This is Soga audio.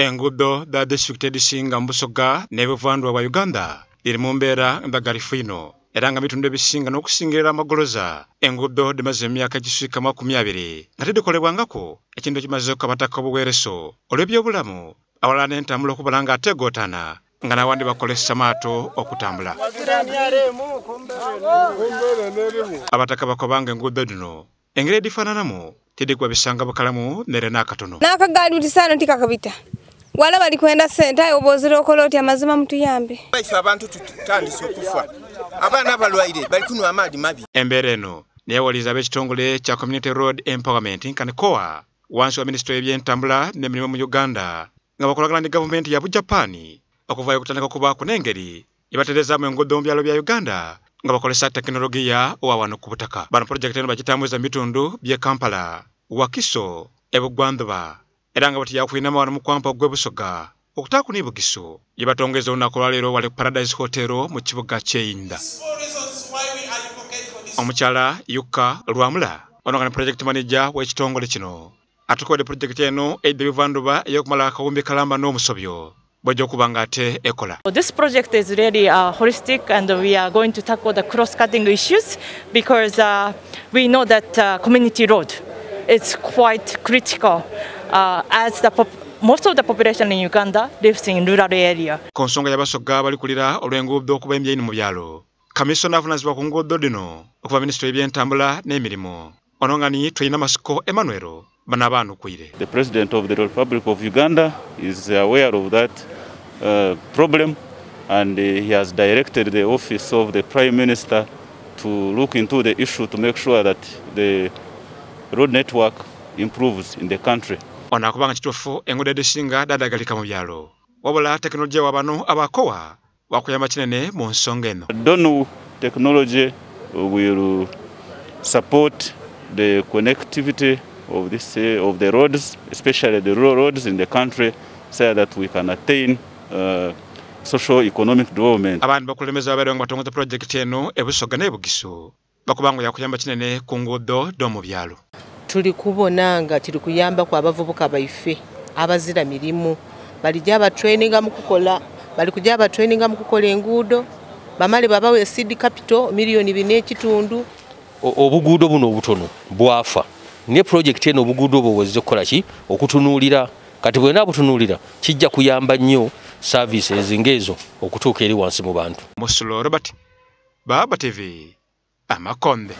Enguudo dha disitulikiti edhisinga mu Busoga n'ebuvandhuba bwa Uganda dhiri mu mbeera ndhagalifu inho era nga mu bitundu ebisinga n'okusingira irala amagoloza, enguudo dhimaze emyaka egiswika mu 20 nga tidhikolebwangaku ekintu ekimazeeku abataka obuweereso olw'ebyobulamu awalala n'entambula okubona nga ate egotaana nga n'abandi bakozesa maato okutambula. Abataka bakoba nga enguudo dhino engeri edhifananamu tidhikuba bisanga bukalamu mere n'akatono. N'akagaali uti saano tikakabita. Wala bali kwenda sente aye oba ozira okola otya mazima mutuyambe. Ife abantu tutandise okufa, abaana abalwaire bali kunhwa amaadhi mabi. Embeera eno neyawaliriza ab'ekitongole kya Community Road Empowerment nkani COA wansi wa minisitule y'ebyentambula n'emirimo mu Uganda nga bakolagana ni gavumenti ya Bujapani okuvaayo okutandika okubaaku n'engeri yebatereezaamu enguudo mu byalo bya Uganda nga bakozesa tekinologiya owa wano ku butaka. Bano pulojekiti eno bagitambuza mu bitundu by'e Kampala, Wakiso, e Bugwandhuba era nga bati yakwinama wano mu kwampa ogw'e Busoga okutaaku ni Bugisu gyebatongeza olunaku olwaleero wali ku Paradise Hotel mu kibuga ky'e Inda. Omukyala Yuka Lwamula ono nga ni pulojekiti manager w'ekitongole kino atukobedde pulojekiti eno eidha ebuvandhuba ey'okumala akawumbi kalamba n'omusobyo bw'ejja okuba nga ate ekola. This project is really holistic and we are going to tackle the cross-cutting issues because we know that community road is quite critical as the most of the population in Uganda lives in rural area. Ku nsonga y'Abasoga balikulira olw'enguudo okuba embi mu byalo, kamisona avunaanyizibwa ku nguudo dhino okuva minisitule y'ebyentambula n'emirimu ono nga ni Twine Masiko Emmanuel bano abaanukwire. The President of the Republic of Uganda is aware of that problem and he has directed the office of the Prime Minister to look into the issue to make sure that the road network improves in the country. Ono akubanga kituufu enguudo edhisinga dhadagalika mu byalo wabula tekinologiya wa bano abakowa wakuyamba kinene mu nsonga eno. Donu technology will support the connectivity of the roads, especially the rural roads in the country, so that we can attain social economic development. Abandi bakulembeze babeere nga batongoza pulojekiti eno e Busoga n'e Bugisu bakubanga yakuyamba kinene ku nguudo dh'omu byalo. Tuli kubona nga kiri kuyambaku abavubuka baife abazira mirimu, balijja abatraininga mu kukola, bali kujja abatraininga mu kukola enguudo, bamale babawe seed capital 4.5 miliyoni. Obuguudo buno obutono bwafa, naye pulojekiti eno obuguudo obwo bwezze kukola ki okutunuulira kati bwena butunuulira kijja kuyamba nnyo services ng'ezo okutuuka eri wansi mu bantu. Musulo Robert, Baba TV, Amakombe.